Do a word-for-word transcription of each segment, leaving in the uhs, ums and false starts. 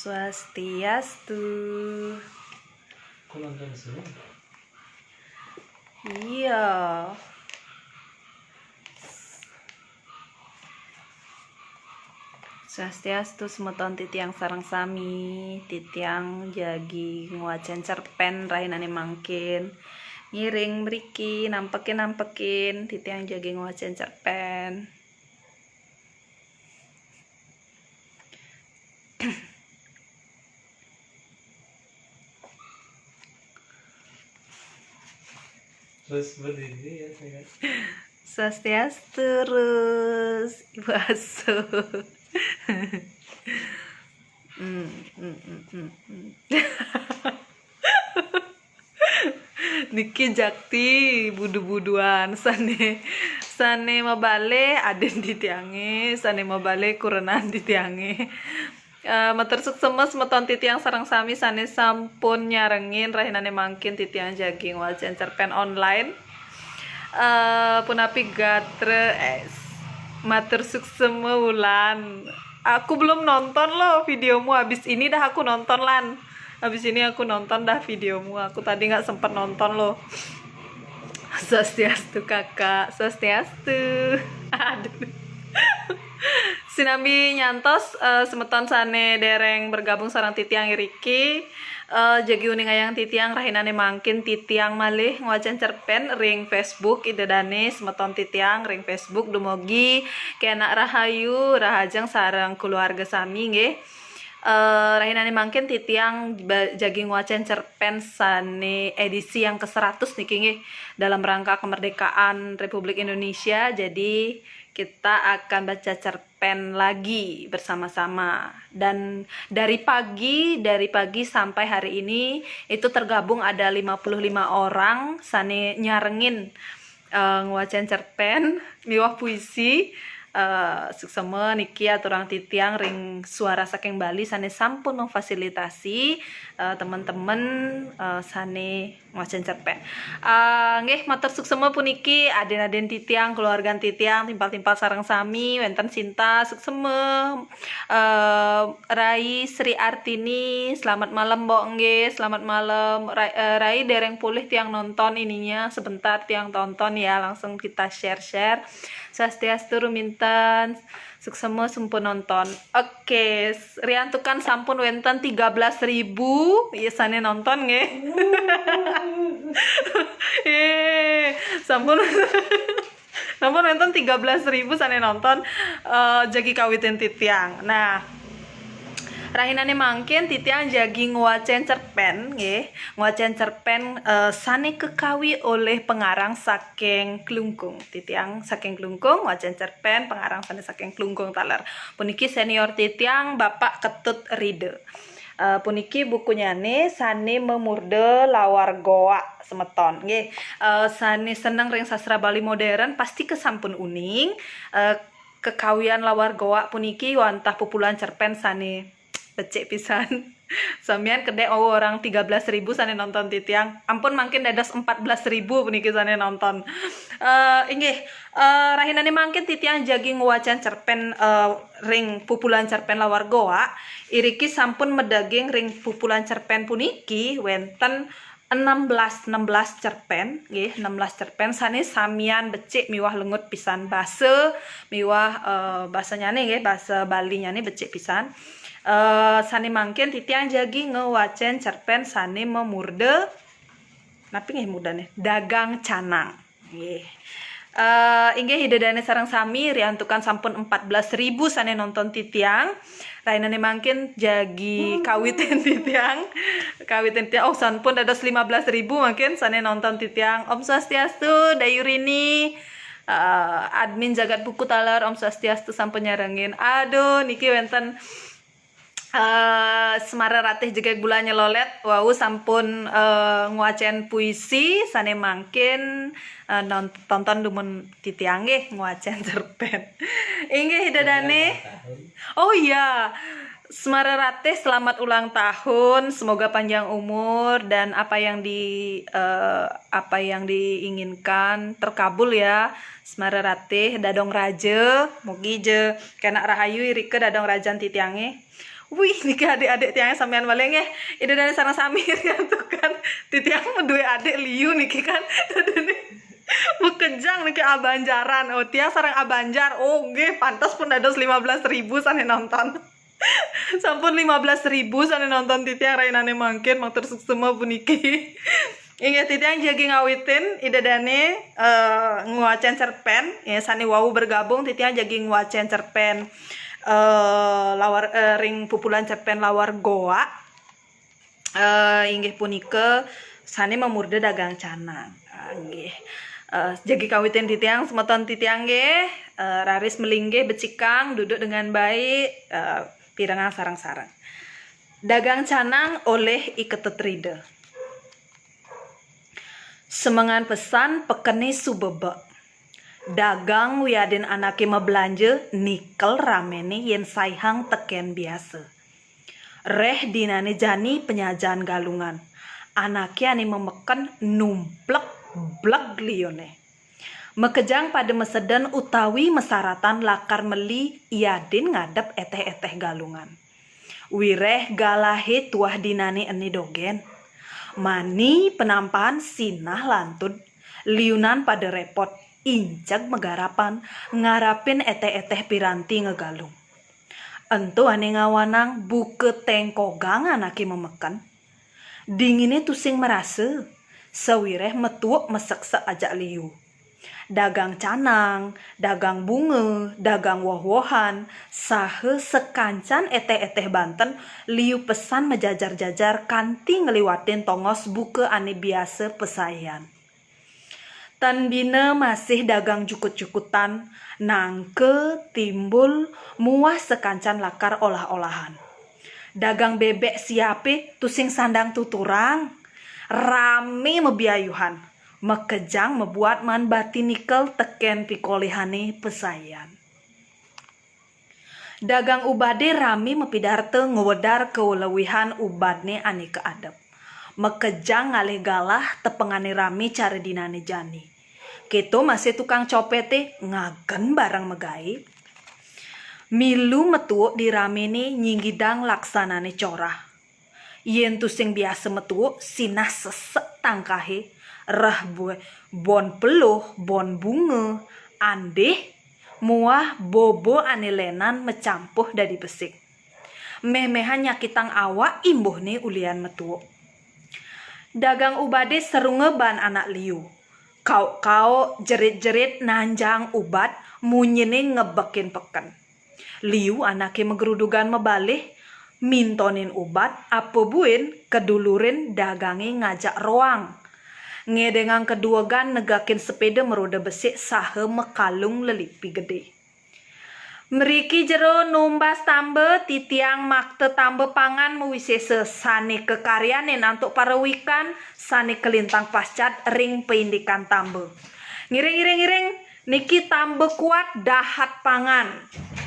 Swastiastu. Kok nonton semua? Iya. Swastiastu semeton titiang sareng sami, titiang jagi ngwacen cerpen rahinane mangkin. Ngiring mriki, nampekin-nampekin, titiang jagi ngwacen cerpen. Terus berdiri ya, saya. Swastiastu, Rus, Ibu Asu. Hmm, hmm, hmm, hmm, hmm. Niki jakti budu-buduan sane, sane mabale aden titiange, sane mabale kurenan titiange. Eh, matur suksema semeton titiang sareng sami sane sampun nyarengin rahinane mangkin titiang jagi ngwacen cerpen online. Eh, punapi gatra, eh, matur suksema Wulan. Aku belum nonton loh videomu, habis ini dah aku nonton, Lan. Habis ini aku nonton dah videomu. Aku tadi nggak sempat nonton loh. Swastiastu, Kakak. Swastiastu. Aduh. Sinambi nyantos, eh, semeton sane dereng bergabung sareng titiang iriki, eh, jagi uningayang titiang rahinane mangkin titiang malih ngwacen cerpen ring Facebook. Ida dane semeton titiang ring Facebook dumogi kenak rahayu, rahajeng sareng keluarga sami nggih. Eh, rahinane mangkin titiang ba-, jagi ngwacen cerpen sane edisi yang ke seratus niki nggih, dalam rangka kemerdekaan Republik Indonesia. Jadi kita akan baca cerpen lagi bersama-sama. Dan dari pagi, dari pagi sampai hari ini itu tergabung ada lima puluh lima orang sane nyarengin, eh, ngwacen cerpen miwah puisi. Eh, suksema niki aturang titiang ring Suara Saking Bali sane sampun memfasilitasi, eh, teman-teman, eh, sane ngwacen cerpen. Eh, nggih, matur suksema puniki aden-aden titiang, keluargan titiang, timpal-timpal sareng sami, wenten Sinta, suksema, eh, Rai Sri Artini, selamat malam, Mbok, nggih, selamat malam. Rai, eh, Rai dereng pulih tiang nonton ininya, sebentar tiang tonton ya, langsung kita share-share. Swastiastu ruminten, suksema sampun nonton. Oke, s-, riantukan sampun wenten tiga belas ribu, ya, sane nonton nggih. Eh, sampun. Sampun wenten tiga belas ribu sane nonton, eh, jagi kawitin titiang. Nah, rahinane mangkin titiang jagi ngwacen cerpen nggih, ngwacen cerpen, eh, sane kekawi olih pengarang saking Klungkung. Titiang saking Klungkung ngwacen cerpen pengarang sane saking Klungkung taler. Puniki senior titiang Bapak Ketut Rida. Eh, puniki bukunyane sane memurda Lawar Goak semeton. Nggih, eh, sane seneng ring sastra Bali modern pasti kesampun uning, eh, kekawian Lawar Goak puniki wantah pupulan cerpen sane becik pisan. Samian kedek wau orang tiga belas ribu sane nonton titiang. Ampun mangkin dados empat belas ribu puniki sane nonton. Eh, inggih, eh, rahinane mangkin titiang jagi ngwacen cerpen, eh, ring pupulan cerpen Lawar Goak. Iriki sampun medaging ring pupulan cerpen puniki wenten enam belas, enam belas cerpen, nggih, enam belas cerpen sane samian becik miwah lengut pisan basa miwah, eh, basanyane nggih, basa Balinyane becik pisan. Eh, sane mangkin titiang jagi ngwacen cerpen sane memurda, napi nggih murdane? Dagang Canang. Nggih. Eh, inggih Ida dane sareng sami riantukan sampun empat belas ribu sane nonton titiang. Rainane mangkin jagi kawitin titiang. Kawitin titiang. Oh, sampun dados lima belas ribu mangkin sane nonton titiang. Om Swastiastu, Dayurini. Eh, admin Jagat Buku taler, Om Swastiastu sampun nyarengin. Aduh, niki wenten, eh, Semara Ratih Jegeg Bulanya Lolet wau sampun, eh, ngwacen puisi sane mangkin, eh, non-, tonton dumun titiang nggih ngwacen cerpen. Inggih Ida dane. Oh iya. Semara Ratih, selamat ulang tahun. Semoga panjang umur dan apa yang di, eh, apa yang diinginkan terkabul ya. Semara Ratih, Dadong Raja, mugi ja kenak rahayu irika Dadong Rajan titiange. Wih, niki adik-adik tiang samian malih nggih. Ida dané sareng sami riantukan. Titiang madué adik liu niki kan. Dadi makejang niki abanjaran. Oh, tiang sareng abanjar. Oh, nggih, pantes pun dados lima belas ribu sané nonton. Sampun lima belas ribu sané nonton titiang rahinané mangkin, matur suksma puniki. Inggih, titiang jagi ngawitin Ida dané eh, ngwacén cerpén, ya, sané wau bergabung titiang jagi ngwacén cerpén eh, lawar eh, ring pupulan cerpén Lawar Goa. Eh, inggih punika sané mamurda Dagang Canang. Ah, inggih. Eh, jagi kawitin titiang, semeton titiang nggih, eh, raris malinggih becikang, duduk dengan baik, eh, pirengang sareng-sareng. Dagang Canang oleh I Ketut Rida. Semengan pesan pekené suba bek. Dagang wiadin anaké mablanja nikel raméné yén saihang tekén biasa. Réh dinané jani penyajan Galungan. Anaké ané mameken numplek bleg liuné. Makejang pada maseden utawi masaratan lakar meli yadin ngadep étéh-étéh Galungan. Wiréh galahé tuah dinané ené dogén. Mani penampahan sinah lantud, liunan pada répot, inceg magarapan, ngarapin étéh-étéh piranti ngagalung. Ento ané ngawanang buka téngkogang anaké mameken. Dinginé tusing marasa, sawiréh matuuk maseksek ajak liu. Dagang canang, dagang bunga, dagang woh-wohan, saha sakancan étéh-étéh banten liu pesan majajar-jajar kanti ngliwatin tongos buka ané biasa pasaéan. Tan bina masih dagang jukut-jukutan, nangka, timbul, muah sakancan lakar olah-olahan. Dagang bébék siapé tusing sandang tuturang, ramé mabiayuhan, makejang mabuat maan bati nikel tekén pikolihané pasaéan. Dagang ubadé ramé mapidarta ngwedar kalewihan ubadné ané kaadep. Makejang ngalih galah tepengané ramé cara dinané jani. Kéto masih tukang copété ngagen barang magaé. Milu matuuk di raméné nyinggidang laksanané corah. Yén tusing biasa matuuk, sinah sesek tangkahé, réh bu-, bon peluh, bon bunga, andih, muah bobo ané lénan macampuh dadi besik. Méh-méhan nyakitang awak imbuhné ulian matuuk. Dagang ubadé sarunga baan anak liu. Kauk-kauk, jerit-jerit nanjang ubad, munyiné ngebekin peken. Liu anaké magrudugan mabalih, mintonin ubad, apa buin kadulurin dagangé ngajak roang. Ngedéngang kaduegan negakin sepéda maroda besik saha makalung lelipi gedé. Mriki jero numbas tamba, titiang makta tamba pangan mawisésa sané kakaryanin antuk para wikan sané kalintang pascat ring paindikan tamba. Ngiring, ngiring, ngiring, niki tamba kuat dahat pangan.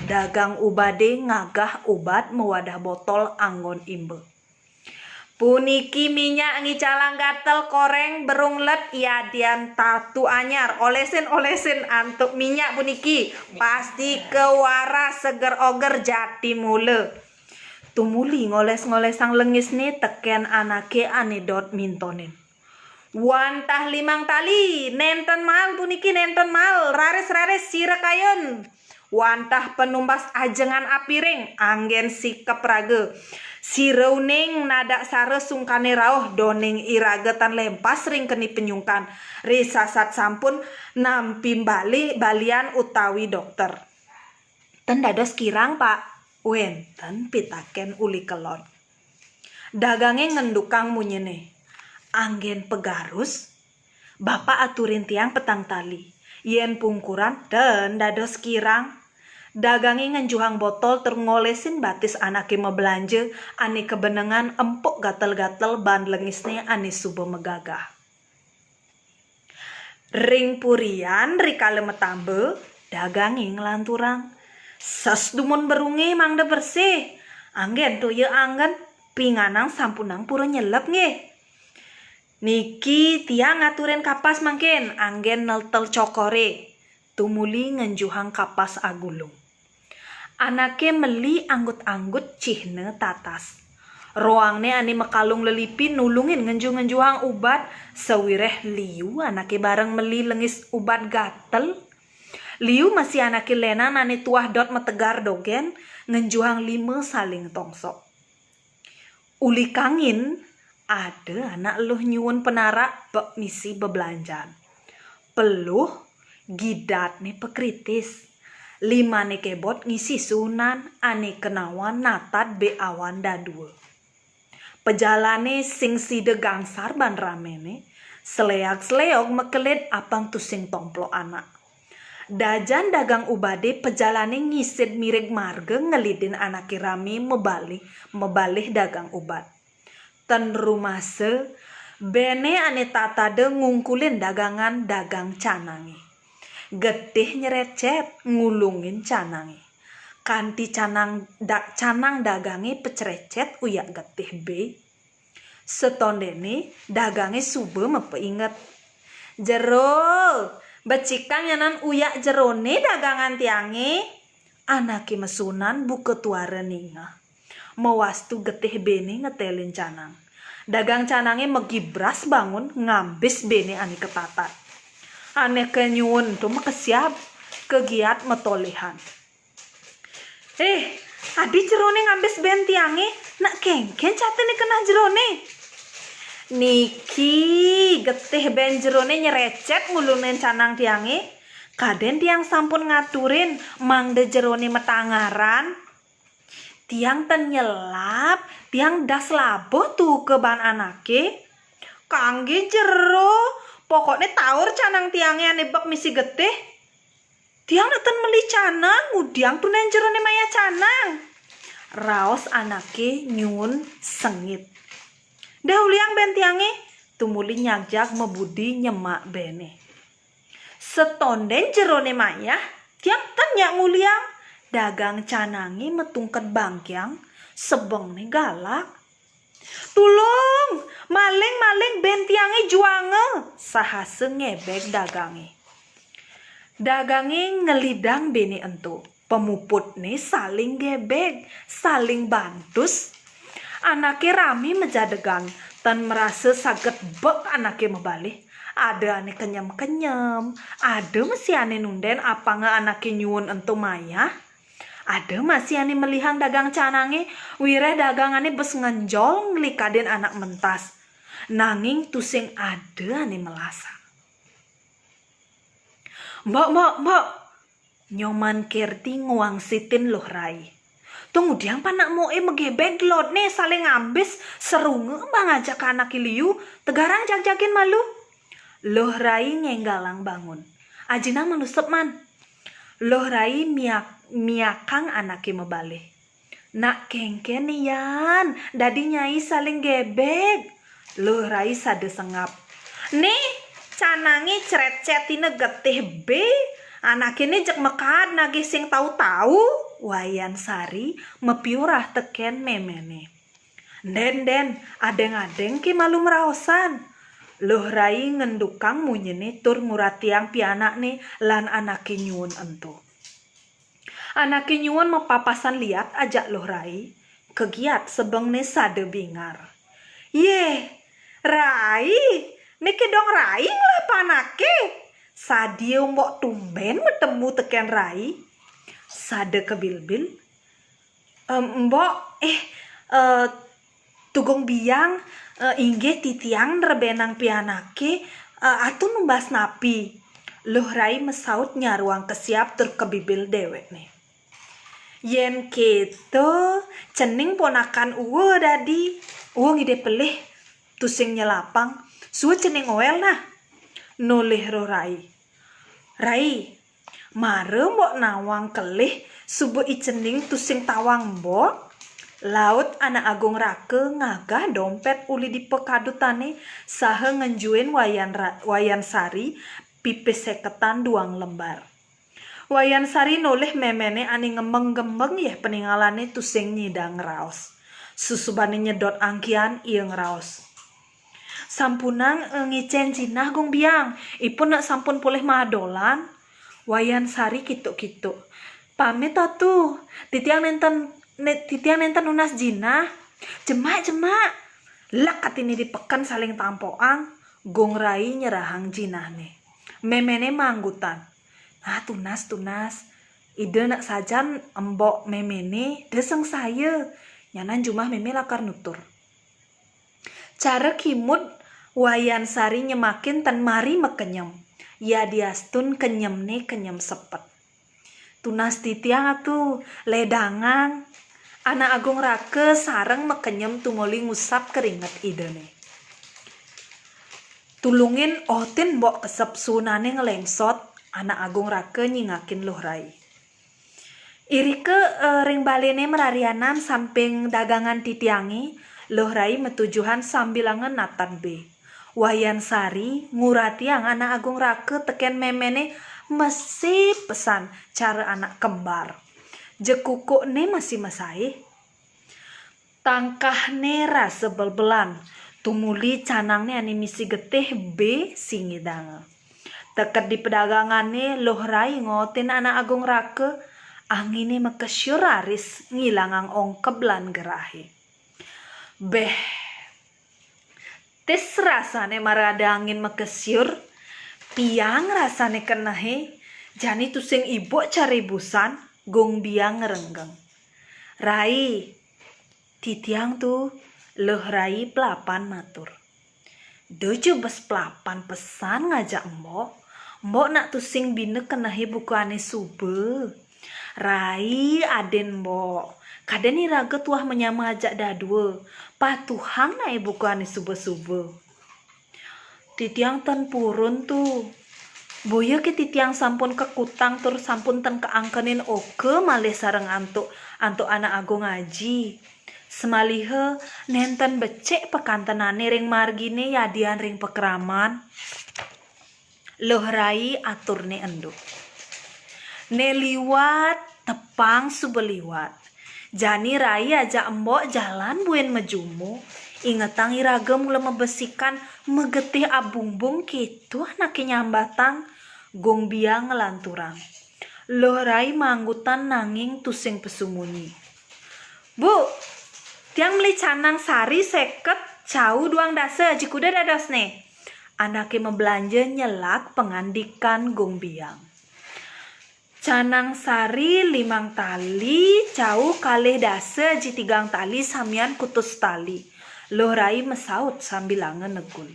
Dagang ubadé ngagah ubad mawadah botol anggon imba. Puniki minyak ngicalang gatel, koréng, berung let, yadian tatu anyar. Olesin, olesin antuk minyak puniki. Pasti kawaras, seger oger, jati mula. Tumuli ngolés-ngolésang lengisné tekén anaké ané dot mintonin. Wantah limang tali, nénten mal puniki, nénten mal, raris-raris sira kayun. Wantah panumbas ajengan apiring, anggén sikep raga. Sira uning nadak sara sungkané rauh, doning iraga tan lempas ring keni penyungkan. Risasat sampun nampi bali, balian utawi dokter. Ten dados kirang, Pak? Wénten pitakén uli kelod. Dagangé ngendukang munyiné. Anggén pegarus, Bapak aturin tiang petang tali. Yén pungkuran, ten dados kirang. Dagangé ngenjuhang botol tur ngolésin batis anaké mablanja ané kabenengan empuk gatel-gatel baan lengisné ané suba magagah. Ring purian rikala matamba, dagangé nglanturang. Ses dumun berungé mangda bersih. Anggén toya anggen, pinganang sampunang pura nyelep nggih. Niki tiang ngaturin kapas mangkin, anggén neltel cokoré. Tumuli ngenjuhang kapas agulung. Anake meli anggut-anggut cihne tatas. Roangne ane makalung lelipi nulungin ngenju-ngenjuhang ubat, sawireh liu anake bareng meli lengis ubat gatel. Liu masih anake lenan ane tuah dot mategar dogen, ngenjuhang lima saling tongsok. Uli kangin, ada anak luh nyuun penarak bek misi bebelanjan. Peluh, gidatne pekritis. Limane kebot ngisi sunan ane kenawan natat be awan dadua. Pejalane sing sida gangsar ban ramene, seleag-seleog mekelid apang tusing tomplok anak. Dajan dagang ubade pejalane ngisid mirig marga ngelidin anake rame mebalih, mebalih dagang ubat. Ten rumasa, bene ane tatada ngungkulin dagangan dagang canange. Getih nyerecet ngulungin canange. Kanti canang da, canang dagange pecrecet uyak getih be. Setondene dagange suba mapeinget. "Jero, becikang nyanan uyak jerone dagangan tiange." Anake mesunan buka tuara ningeh. Mawastu getih bene ngetelin canang. Dagang canange magibras bangun ngambis bene ane ketatat. Anake nyuun tu makesiab, kegiat matolehan. "Eh, adi jerone ngambis ben tiange, nak kengken catene kenah jerone?" "Niki getih ben jerone nyerecet ngulungin canang tiange. Kaden tiang sampun ngaturin mangda jerone matangaran." "Tiang ten nyelap, tiang das labuh tu ke ban anake." "Kangge jero, pokokne taur canang tiange ane bek misi getih." "Tiang nak ten meli canang, ngudiang tunen jerone mayah canang," raos anake nyuun sengit. "Dah uliang ben tiange," tumuli nyagjag mabudi nyemak bene. "Setonden jerone mayah, tiang ten nyak nguliang." Dagang canange matungked bangkiang, sebengne galak. "Tulung, maling, maling, ben tiange juanga," sahasa ngebeg dagange. Dagange ngelidang bene ento. Pamuputne saling gebeg, saling bantus. Anake rame majadegan, tan marasa saget bek anake mabalih. Ada ane kenyem-kenyem, ada masih ane nunden apanga anake nyuun ento mayah. Ada masih ane melihang dagang canange, wireh dagangane bes ngenjol nglikadin anak mentas. Nanging tusing ada ane melasang. "Mbok, mbok, mbok," Nyoman Kerti ngwangsitin Luh Rai. "Tung udiang panak moe magebeg lodne saling ngambis, serunga bang ajak anake liu, tegarang jagjagin malu." Luh Rai ngenggalang bangun. "Ajinang malusep man." Luh Rai miak, miakang anake mabalih. "Nak kengken, Yan, dadi nyai saling gebeg." Luh Rai sada sengap. "Nih, canange crecet tina getih be, anake ne jeg mekaad nagih sing tau-tau," Wayan Sari mapiurah teken memene. "Nden, nden, adeng-adeng ke malu meraosan." Luh Rai ngendukang munyine tur nguratiang pianakne lan anake nyuun ento. Anake nyuun mapapasan liat ajak Luh Rai, kegiat sebengne sada bingar. "Yeh, Rai, niki dong Rai ngelah panake. Sadia mbok tumben matemu teken Rai." Sada kebilbil. "Em, mbok, eh, eh, Tugung Biang, eh, inggih titiang nrebenang pianake, eh, atun numbas napi?" Luh Rai masaut nyaruang kesiab tur kebibil dewekne. "Yen keto, cening ponakan ua dadi, ua ngidih pelih, tusing nyelapang, suud cening oel nah," nolih Luh Rai. "Rai, mara mbok nawang kelih suba i cening tusing tawang mbok." Laut Anak Agung Raka ngagah dompet uli dipakadutane saha ngenjuin Wayan Ra-, Wayan Sari pipis seketan duang lembar. Wayan Sari nolih memene ane ngembeng-gembeng yeh paningalane tusing nyidang ngraos. Susubane nyedot angkian ia ngraos. "Sampunang, eh, ngicen jinah, Gung Biang. Ipun nak sampun polih madolan." Wayan Sari kituk-kituk. Pamit atuh, titiang nenten ne- titiang nenten nunas jinah. Jemak, jemak. Lek katini dipeken saling tampoang, Gung Rai nyerahang jinahne. Memene manggutan. Nah, tunas, tunas. Ida nak sajan embok memene, da sengsaya. Nyanan jumah meme lakar nutur. Cara kimud Wayan Sari nyemakin ten mari makenyem. Yadiastun kenyemne kenyem sepet. Tunas titiang atuh, ledangang. Anak Agung Raka sareng makenyem tumuli ngusap keringet idane. Tulungin otin mbok kesep sunane ngelengsot, Anak Agung Raka nyingakin Luh Rai. Irika eh, ring balene mararianan samping dagangan titiange, Luh Rai matujuhan sambilanga natan be. Wayan Sari nguratiang Anak Agung Raka teken memene mesip pesan cara anak kembar. Jekukukne masih mesaih. Tangkahne rasa belbelan. Tumuli canangne ane misi getih be singidanga. Teket di pedagangane Luh Rai ngotin Anak Agung Raka, angine makesyur raris ngilangang ongkeb lan gerahe. Beh, tis rasane mara ada angin makesyur, piang rasane kenehe, jani tusing ibuk caribusan, Gung Biang ngerenggeng. Rai, titiang tu, Luh Rai pelapan matur. Duh jebes pelapan pesan ngajak mbok. Mbok nak tusing bina kenehe buku ane suba. Rai aden mbok. Kaden iraga tuah menyama ajak dadua. Patuhang nae buku ane suba-suba. Titiang ten purun tu. Boya ke titiang sampun kekutang tur sampun ten keangkenin oka malih sareng antuk antuk anak agung aji. Semaliha nenten becik pekantenane ring margine yadian ring pakraman. Luh Rai aturne endo. Ne liwat, tepang suba liwat. Jani Rai ajak embok jalan buin majumu. Ingetang iraga mula mabesikan magetih abungbung keto anake nyambatang. Gung Biang nglanturang. Luh Rai manggutan nanging tusing pasungunyi. Bu, tiang meli canang sari seket, cau duang dasa aji kuda dadosne. Anake mabelanja nyelak pangandikan Gung Biang. Canang sari limang tali, cau kalih dasa aji tigang tali samian kutus tali. Luh Rai masaut sambilanga negul.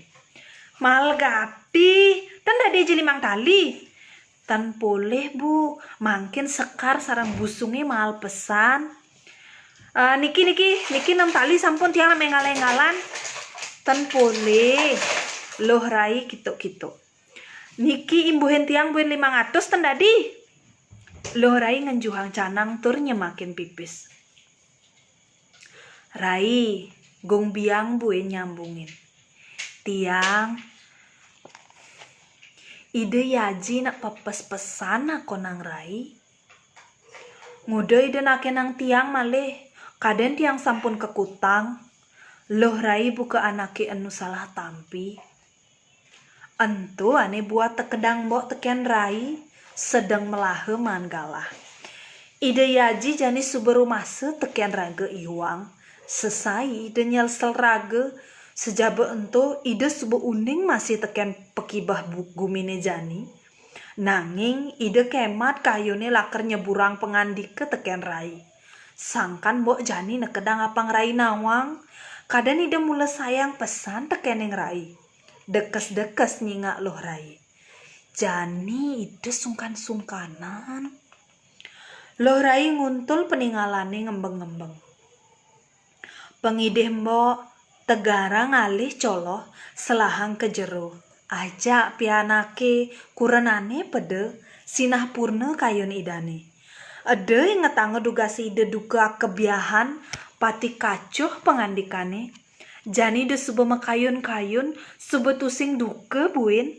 Mal gati, ten dadi aji limang tali. Tan polih, Bu. Mangkin sekar sareng busunge mahal pesan. Ah, niki, niki, niki nem tali sampun tiang enggal-enggalan. Tan polih. Luh Rai kituk-kituk. Niki imbuhin tiang buin limang atus tan dadi. Luh Rai ngenjuhang canang tur nyemakin pipis. Rai, Gung Biang buin nyambungin. Tiang, Ida Yaji nak pepes-pesan akonang Rai. Nguda Ida nakenang tiang malih, kaden tiang sampun kekutang. Luh Rai buka anake enu salah tampi. Ento ane buat tekedang mbok teken Rai, sedeng melaha maan galah. Ida Yaji jani suba rumasa teken raga iwang, sesai Ida nyelsel raga, sejaba ento Ida suba uning masih teken pakibeh bu- gumine jani. Nanging Ida kemat kayune lakar nyeburang pangandika teken Rai. Sangkan mbok jani nekedang apang Rai nawang, kaden Ida mula sayang pesan tekening Rai. Dekes-dekes nyingak Luh Rai. Jani Ida sungkan-sungkanan. Luh Rai nguntul peningalane ngembeng-ngembeng. Pangidih mbok, tegarang alih coloh, selahang ka jero. Ajak pianake kurenane peda, sinah purna kayun Idane. Eda ingetanga dugas Ida duka akebiahan, pati kacuh pangandikane. Jani Ida suba makayun-kayun, suba tusing duka buin.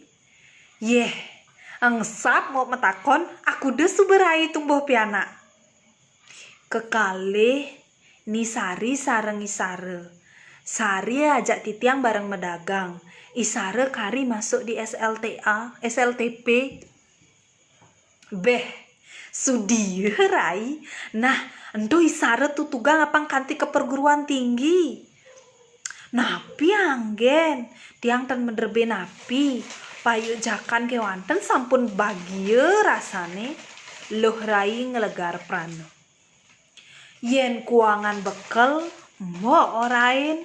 Yeh, engsap mbok matakon, akuda suba Rai tumbuh pianak. Kekalih, Ni Sari sareng I Sara. Sari ajak titiang bareng madagang. I Sara kari masuk di S L T A, S L T P. Beh, Sudia, Rai? Nah, ento isara tutugang apang kanti ka perguruan tinggi. Napi anggen, tiang tan maderbe napi, payu jakan kewanten sampun bagia rasane, Luh Rai nglegar prana. Yen kuangan bekel, mbok orain.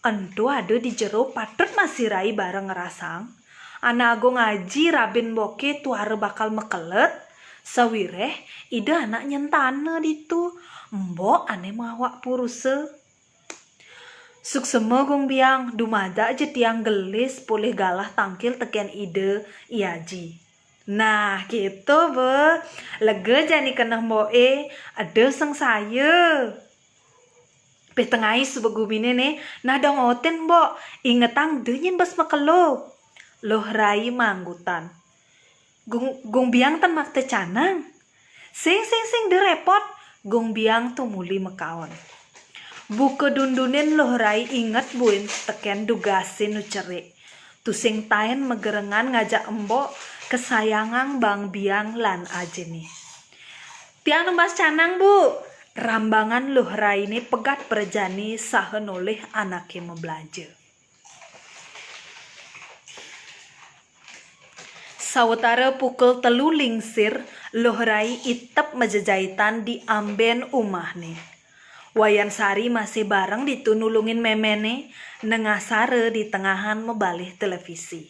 Ento ada di jero patut masih Rai bareng ngrasang. Anak Agung Aji rabin mboke tuara bakal mekelet, sawireh ida anak nyentana ditu. Mbok ane mawak purusa. Suksema Gung Biang, dumadak ja tiang gelis polih galah tangkil teken ida I Aji. Nah, gitu, Be. Lega jani keneh mboke, eda sengsaya. Peh tengai suba gumine ne, nah dong oten, Mbok. Ingetang denyen bas makelo. Luh Rai manggutan. Gung, Gung Biang tan makta canang. Sing, sing, sing, de repot. Gung Biang tumuli makaon. Buka dundunin Luh Rai inget buin teken dugase nu cerik. Tusing taen magerengan ngajak embok kesayangang Bang Biang lan ajine. Tiang numbas canang, Bu. Rambangan Luh Raine pegat prajani saha nolih anake mablanja. Sawetara pukul telu lingsir, Luh Rai itep majejaitan di amben umahne. Wayan Sari masih bareng ditu nulungin memene, nengah sara di tengahan mabalih televisi.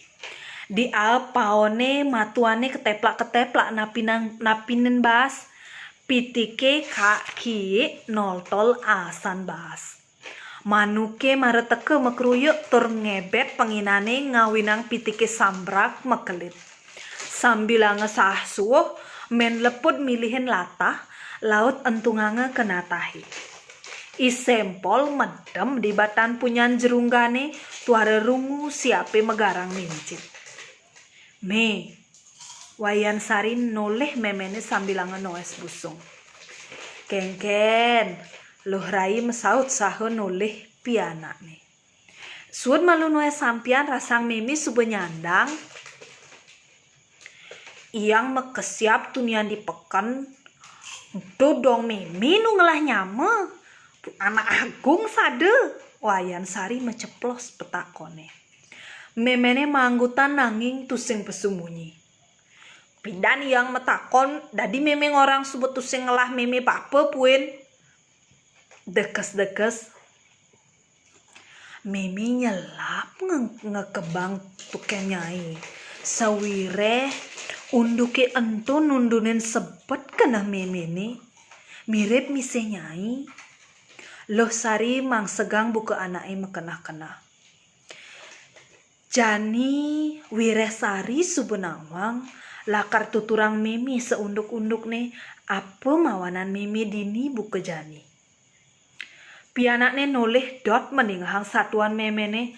Di aep paone matuane keteplak-keteplak napinang, napinin baas, pitike kak kiik noltol asan baas. Manuke mara teka makruyuk tur ngebet penginane ngawinang pitike sambrak makelit. Sambilanga sah suuh, Men Lepud milihin latah, laut entunganga ke natahe. I Sempol medem di batan punyan jerunggane, tuara rungu siape magarang mincit. Me, Wayan Sari nolih memene sambilanga noes busung. Kengken, Luh Rai masaut saha nolih pianakne. Suud malu noes sampian rasang meme suba nyandang. Iang makesiab tunian di peken. Ento dong meme nu ngelah nyama. Anak Agung sada. Wayan Sari maceplos petakone. Memene manggutan nanging tusing pasu munyi. Pidan iang matakon, dadi meme ngorang suba tusing ngelah meme papa, puin. Dekes-dekes. Meme nyelap nge-, ngekebang tuken nyai. Sawireh unduke ento nundunin sebet keneh memene. Mirip miseh nyai. Luh Sari mangsegang buka anake makenah-kenah. Jani Wireh Sari suba nawang, lakar tuturang meme saunduk-undukne, apa mawanan meme dini buka jani. Pianakne nolih dot maningehang satuan memene,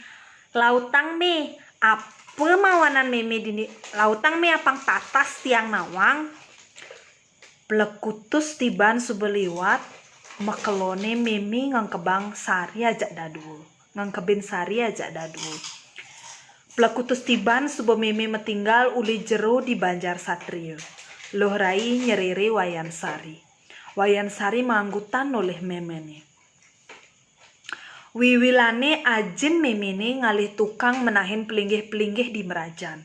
"Lautang me, apa mawanan meme dini, lautang me apang tatas tiang nawang." Plekutus tiban suba liwat, makelone meme ngengkebang Sari ajak dadua, ngengkebin Sari ajak dadua. Plekutus tiban suba meme matinggal uli jero di Banjar Satria. Luh Rai nyerere Wayan Sari. Wayan Sari manggutan nolih memene. Wiwilane ajin memene ngalih tukang menahin pelinggih-pelinggih di merajan.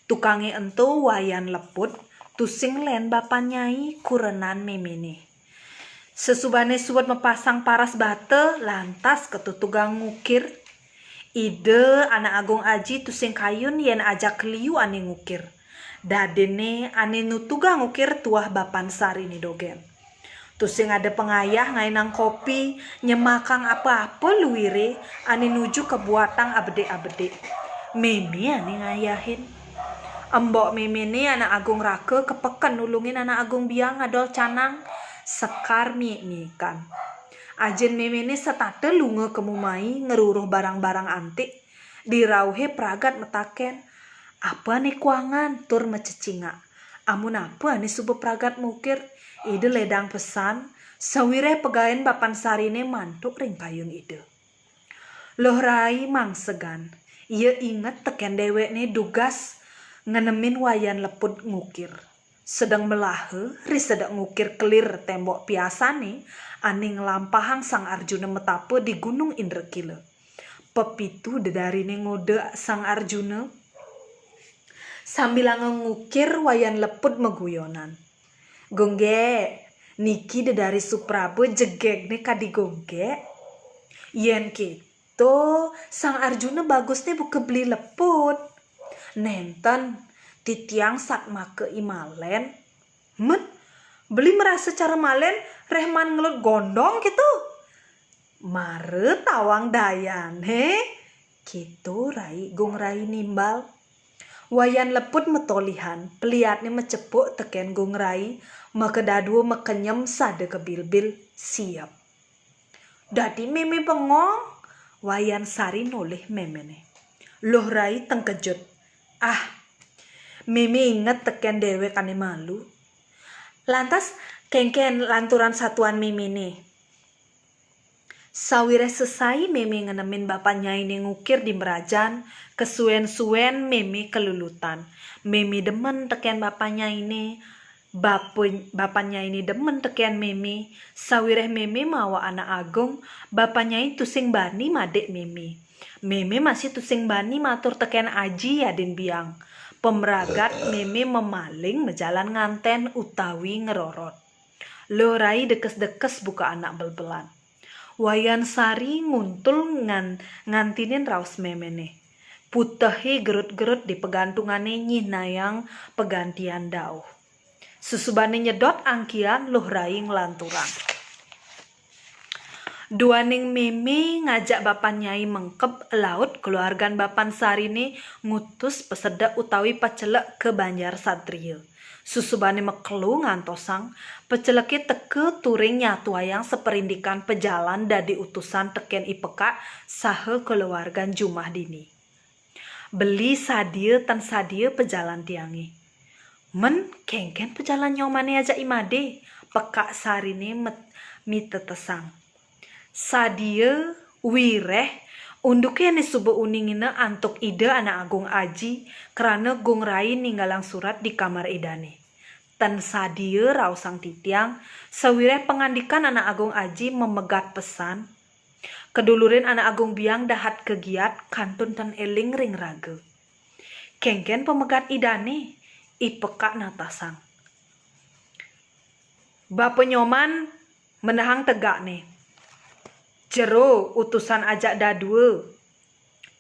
Tukange ento Wayan Lepud, tusing len bapan nyai kurenan memene. Sesubane suud mapasang paras bata, lantas katutugang ngukir. Ida Anak Agung Aji tusing kayun yen ajak liu ane ngukir. Dadinne ane nutugang ngukir tuah bapan Sarine dogen. Tusing ada pangayah ngainang kopi, nyemakang apa-apa luire ane nuju kabuatang abedik-abedik. Meme ane ngayahin. Embok memene Anak Agung Raka kepeken nulungin Anak Agung Biang ngadol canang, sekar miik-miikan. Ajin memene setata lunga kemu mai ngruruh barang-barang antik, di rauhe pragat mataken, "Apa ane kuangan?" tur macecingak. Amun apa ane suba pragat mukir, ida ledang pesan, sawireh pagaen bapan Sarine mantuk ring kayun ida. Luh Rai mangsegan. Ia inget teken dewekne dugas ngenemin Wayan Lepud ngukir. Sedeng melaha ri sedek ngukir kelir tembok piasane ane nglampahang Sang Arjuna metapa di Gunung Indrakila. Pepitu dedarine ngoda Sang Arjuna sambilanga ngukir Wayan Lepud maguyonan. "Gung Gek, niki dedari Supraba jegegne kadi Gung Gek?" "Yen keto, Sang Arjuna bagusne buka Beli Lepud." "Nenten, titiang satmaka I Malen." "Men, beli marasa cara malen reh maan ngelut gondong keto?" "Mara tawang dayane," keto rai Gung Rai nimbal. Wayan Lepud matolihan, peliatne macepuk teken Gung Rai, makadadua makenyem sada kabilbil, siep. "Dadi meme bengong?" Wayan Sari nolih memene. Luh Rai tengkejut. "Ah, meme inget teken dewek ane malu. Lantas, kenken lanturan satuan memene?" "Sawireh sesai meme ngenemin bapan nyaine ngukir di merajan, kesuen-suen meme kalulutan. Meme demen teken bapan nyaine, bapa, bapan nyaine demen teken meme, sawireh meme mawa anak agung, bapan nyai tusing bani madik meme. Meme masih tusing bani matur teken aji yadin biang. Pamragat meme mamaling majalan nganten utawi ngrorot." Luh Rai dekes-dekes buka anak belbelan. Wayan Sari nguntul ngan-, ngantinin raos memene. Putehe gerut-gerut di pagantungane nyihnayang pagantian dauh. Susubane nyedot angkian, Luh Rai nglanturang. Duaning meme ngajak bapan nyai mengkeb laut keluargan bapan Sarine ngutus pasedek utawi pacelek ka Banjar Satria. Susubane makelo ngantosang, paceleke teka turing nyatuayang saprindikan pajalan dadi utusan teken I Pekak saha kulawargan jumah dini. "Beli sadia tan sadia pajalan tiange." "Men, kenken pajalan nyomane ajak I Made?" Pekak Sarine met-, mitetesang. "Sadia, wireh, unduke ane suba uningina antuk Ida Anak Agung Aji, krana Gung Rai ninggalang surat di kamar Idane. Tan sadia raosang titiang, sawireh pangandikan Anak Agung Aji mamegat pesan. Kadulurin Anak Agung Biang dahat kagiat kantun tan eling ring raga." "Kenken pamegat Idane?" I Pekak natasang. "Bapa Nyoman menehang tegakne. Jero utusan ajak dadua.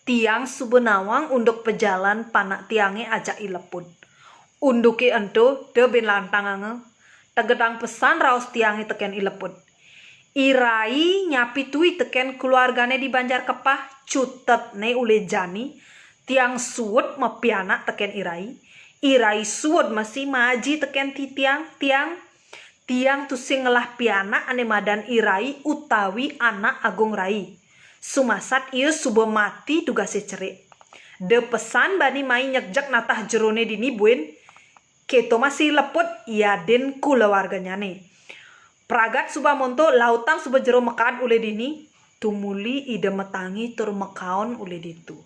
Tiang suba nawang unduk pajalan panak tiange ajak I Lepud. Unduke ento da buin lantanganga. Tegetang pesan raos tiange teken I Lepud. I Rai nyapi tui teken keluargane di Banjar Kepah, cutetne ule jani. Tiang suud mapianak teken I Rai. I Rai suud masih maaji teken titiang, tiang. Tiang tusing ngelah pianak ane madan I Rai utawi Anak Agung Rai. Sumasat ia suba mati dugase cerik. Da pesan bani mai nyegjek natah jerone dini buin. Keto masih Lepud yadin kulawarganyane. Pragat suba monto, lautang suba jero makaad ule dini." Tumuli Ida matangi tur makaon ule ditu.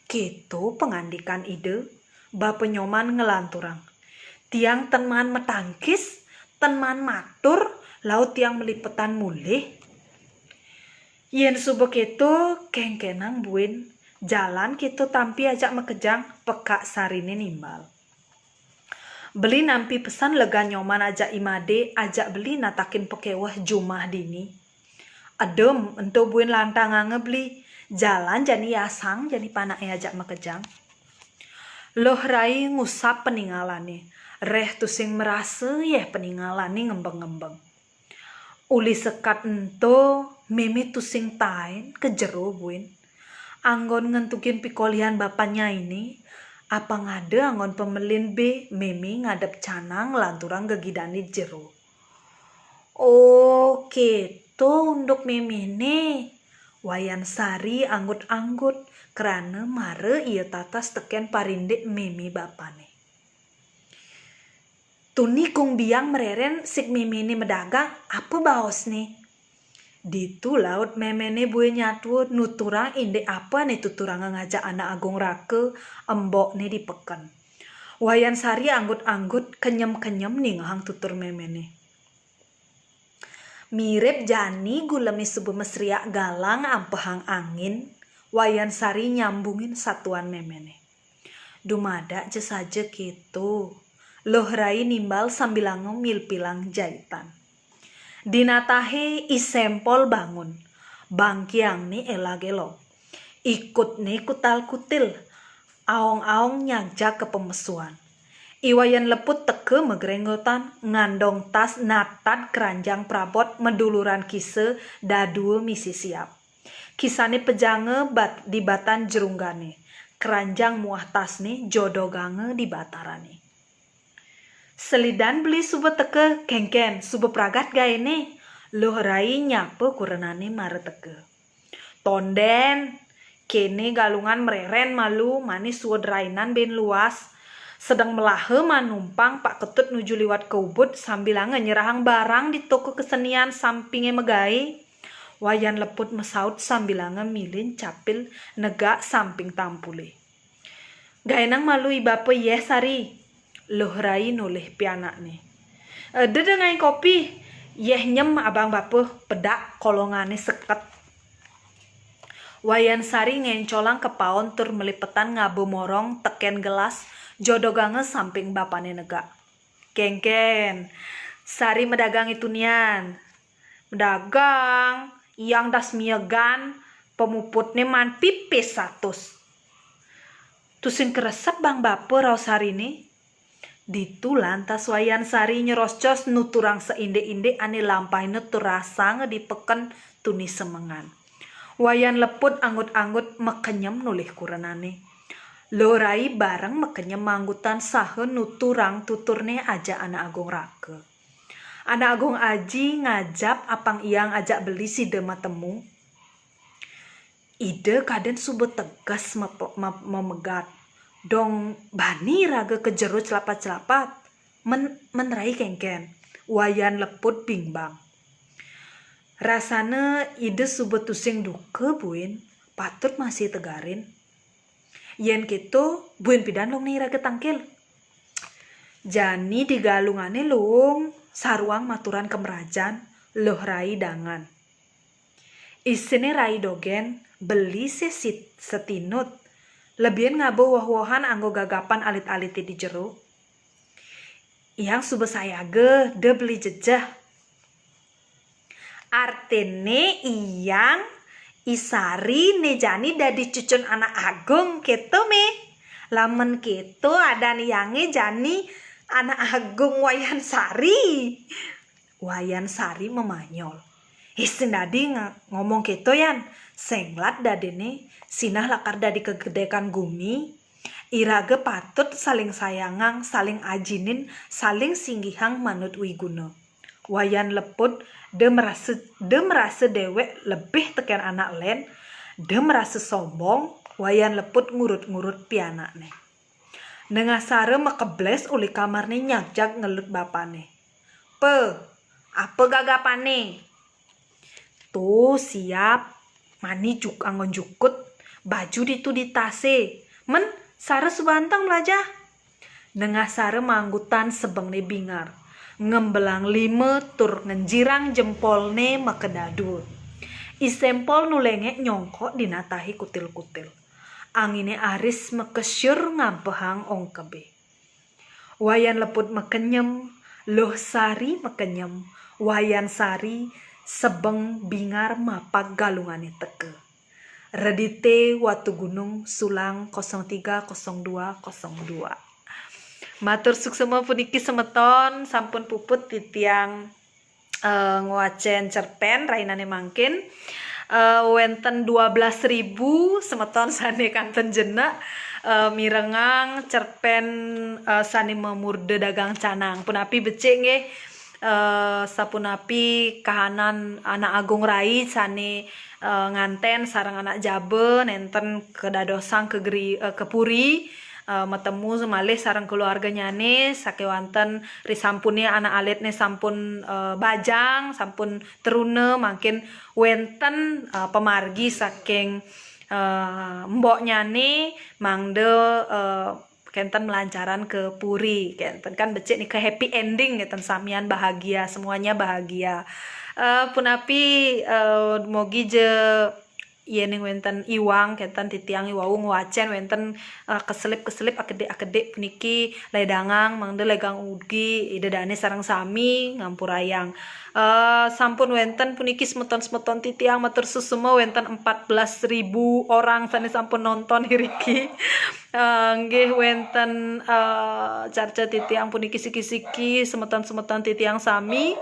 Keto pangandikan Ida, Bapa Nyoman nglanturang. "Tiang tan maan matangkis, tan maan matur, laut tiang malipetan mulih." "Yen suba keto, kenkenang buin, jalan keto tampi ajak makejang," Pekak Sarine nimbal. "Beli nampi pesan legan Nyoman ajak I Made, ajak beli natakin pakeweh jumah dini." "Edem, ento buin lantanganga beli, jalan jani asang jani panake ajak makejang." Luh Rai ngusap paningalane, reh tusing marasa yeh paningalane ngembeng-ngembeng. "Uli sekat ento, meme tusing tain ka jero buin. Anggon ngentukin pikolihan bapan nyaine, apang ada anggon pamelin be meme ngadep canang lanturang gegidane jero." "Oh, keto unduk memene." Wayan Sari anggut-anggut krana mara ia tatas teken parindik meme bapane. "Tuni Gung Biang mareren sik memene madagang, apa baosne?" Ditu laut memene buin nyatua nuturang indik apa ane tuturanga ngajak Anak Agung Raka, embokne di peken. Wayan Sari anggut-anggut kenyem-kenyem ningehang tutur méméné. Mirip jani gulemé suba masriak galang ampehang angin, Wayan Sari nyambungin satuan méméné. Dumadak ja saja kéto, Luh Rai nimbal sambilanga milpilang jaitan. Dinatahé I Sempol bangun, bangkiangné elag-elog. Ikutné kutal-kutil, aong-aong nyagjag ka pamesuan. I Wayan Leput teka magrenggotan, ngandong tas natad keranjang prabot maduluran kisa dadua misi siap. Kisané pejanga bat, di batan jerunggané, keranjang muah tasné jodoganga di batarané. Selidan beli suba teka, kénkén, suba pragat gaéné. Luh Rai nyapa kurenané mara teka. Tondén, kéné Galungan mrérén malu, mani suud rainan bin luas. Sedeng melaha manumpang Pak Ketut nuju liwat ka Ubud sambilanga nyerahang barang di toko kesenian sampingé magaé. Wayan Leput masaut sambilanga milin capil negak samping tampulé. Gaénang malu I Bapa yéh Sari, Luh Rai nolih pianakné. Eda da ngaé kopi, yéh nyem abang bapa, pedak kolongané seket. Wayan Sari ngéncolang ka paon tur malipetan ngaba morong tekén gelas, jodoganga samping bapané negak. Kénkén, Sari madagang i tunian. Madagang, iang das miegan, pamuputné maan pipis satus. Tusing kresep bang bapa, rauh Sariné. Ditu lantas Wayan Sari nyeroscos nuturang saindik-indik ané lampahina tur rasanga di peken tuni semengan. Wayan Leput anggut-anggut makenyem nolih kurenané. Luh Rai bareng makenyem manggutan saha nuturang tuturné ajak Anak Agung Raka. Anak Agung Aji ngajap apang iang ajak beli sida matemu. Ida kadén suba tegas mepe-, me-, mamegat. Dong bani raga ka jero celapat-celapat. Men, men rai kénkén. Wayan Leput bimbang. Rasana Ida suba tusing duka buin, patut masih tegarin. Yén kéto, buin pidan lungné iraga tangkil. Jani di Galungané luung, saruang maturan ka mrajan, Luh Rai dangan. Isiné rai dogén, beli sih sit-, setinut. Lebihan ngaba woh-wohan anggo gagapan alit-alité di jero. Iang suba sayaga, da beli jejeh. Artiné iang I Sari né jani dadi cucun Anak Agung, kéto, Mé. Lamun kéto, adan iangé jani Anak Agung Wayan Sari. Wayan Sari mamanyol. Ih, sing dadi nga-, ngomong kéto, Yan. Senglat dadiné, sinah lakar dadi kagedekan gumi. Iraga patut saling sayangang, saling ajinin, saling singgihang manut wiguna. Wayan Leput da merasa, da merasa déwék lebih tekén anak lén, da merasa sombong, Wayan Leput ngurut-ngurut pianakné. Nengasara makeblés uli kamarné nyagjag ngelut bapané. "Pa, apa gagapané?" "To siap, mani juk-, anggon jukut, baju ditu di tasé. Men, sara suba anteng mlajah." Nengasara manggutan sebengné bingar, ngembelang lima tur ngenjirang jempolné makadadua. I Sempol nu lengek nyongkok dinatahi kutil-kutil. Anginé aris makesyur ngampehang ongkebé. Wayan Leput makenyem, Luh Sari makenyem, Wayan Sari sebeng bingar mapag Galungané teka. Redité Watugunung, Sulang kosong tiga kosong dua kosong dua. Matur suksema puniki semeton, sampun puput titiang, eh, ngwacén cerpén rahinané mangkin. Eh, wénten dua belas ribu semeton sané kantun jenek, eh, mirengang cerpén, eh, sané mamurda Dagang Canang. Punapi becik nggih, eh, sapunapi kahanan Anak Agung Rai sané, eh, ngantén sareng anak jaba nénten kadadosang ka geri-, eh, ka puri, eh, matemu malih sareng keluarganyané, sakéwanten risampuné anak alitné sampun, eh, bajang, sampun truna, mangkin wénten, eh, pamargi saking, eh, mboknyané mangda, eh, kenten melancaran ke puri, kenten kan becik nika happy ending, kenten samian bahagia, semuanya bahagia. Eh, punapi, eh, mogi je yening wenten iwang, kenten titiang iwau ngwacen wenten, eh, keselip-keselip akedik-akedik puniki ledangang, mangda legang ugi Ida Dane sareng sami ngampurayang. Eh, sampun wenten puniki semeton-semeton titiang, matur suksma, wenten empat belas ribu orang sane sampun nonton iriki. Eh, nggih wenten, eh, carca titiang puniki siki-siki, semeton-semeton titiang sami.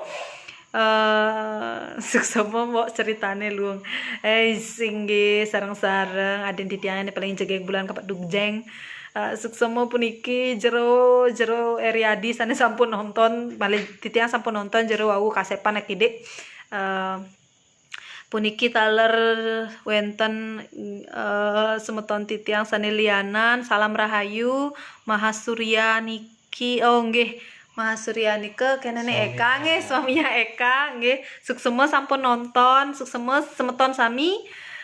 Eh, suksma, Mbok, ceritane, Luung. Eh, inggih, sareng-sareng aden titiang ini paling jegeg bulan kapak dugjeng. Eh, suksma puniki jero, jero Eriadi sane sampun nonton, malih titiang sampun nonton jero wau kasepan akidik. Eh, puniki taler wenten, eh, semeton titiang sane lianan, salam rahayu, Mahasurya niki, oh nggih, Mahasurya nika kenane Eka nggih, suaminya Eka nggih. Suksma sampun nonton, suksma semeton sami,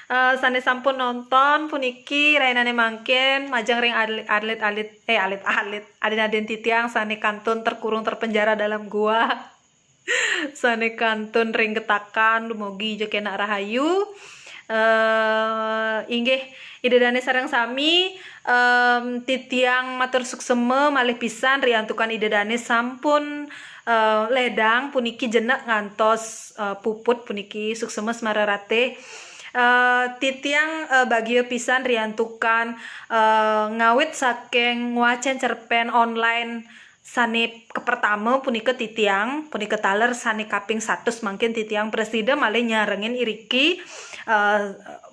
eh, sane sampun nonton puniki rainane mangkin majeng ring alit-alit, eh, alit-alit, aden-aden titiang sane kantun terkurung terpenjara dalam gua. Sane kantun ring getakan, dumogi ja kenak rahayu. Eh, inggih, Ida Dane sareng sami, em, titiang matur suksma malih pisan riantukan Ida Dane sampun, eh, ledang puniki jenek ngantos, eh, puput puniki, suksma semara ratih. Eh, titiang, eh, bagia pisan riantukan, eh, ngawit saking ngwacen cerpen online sane kepertama punika titiang, punika taler sane kaping satus mangkin titiang prasida malih nyarengin iriki, eh,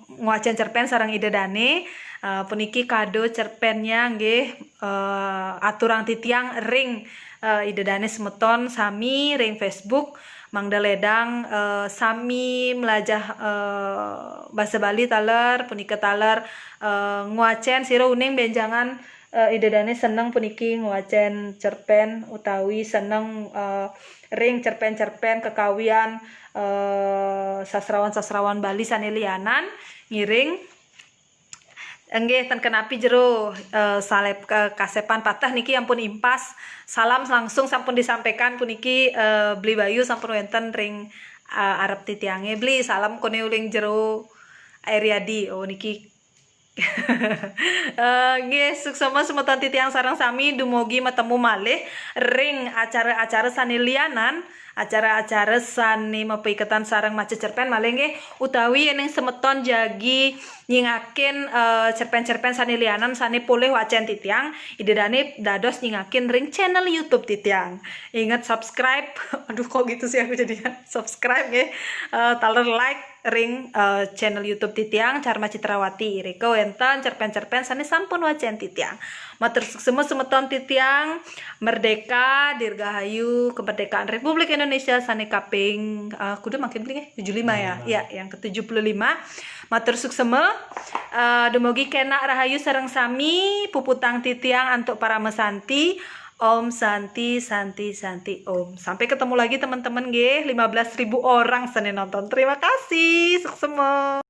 ngwacen cerpen sareng Ida Dane. Eh, puniki kado cerpennya nggih, eh, aturang titiang ring, eh, Ida Dane semeton sami ring Facebook, mangda ledang, eh, sami melajah, eh, basa Bali taler, punika taler, eh, ngwacen sira uning benjangan, eh, Ida Dane seneng puniki ngwacen cerpen utawi seneng, eh, ring cerpen-cerpen kekawian, eh, sastrawan-sastrawan Bali sane lianan ngiring. Enggih, ten kenapi jero, eh, salep ke kasepan patah niki ampun impas. Salam langsung sampun disampaikan puniki, eh, Bli Bayu sampun wenten ring, eh, arep titiange. Bli, salam kone uling jero Eriadi. Oh, niki. Eh, nggih, suksma semeton titiang sareng sami, dumogi matemu malih ring acara-acara sane lianan, acara-acara sane mapaiketan sareng maca cerpen malih nggih, utawi yening semeton jagi nyingakin, eh, cerpen-cerpen sane lianan sane polih wacen titiang, Ida Dane dados nyingakin ring channel YouTube titiang. Ingat subscribe. Aduh, kok gitu sih aku jadinya. Subscribe nggih. Eh, taler like ring, eh, channel YouTube titiang, Charma Citrawati. Irika wenten cerpen-cerpen sane sampun wacen titiang. Matur suksma semeton titiang, merdeka, dirgahayu, kemerdekaan Republik Indonesia sane kaping, eh, kuda makin beli, eh, tujuh lima ya? Ya, yang ke tujuh puluh lima. Matur suksma, eh, dumogi kenak rahayu sareng sami, puputang titiang antuk parama santi. Om Santi, Santi, Santi, Om. Sampai ketemu lagi teman-teman nggih, lima belas ribu orang sane nonton. Terima kasih, suksma.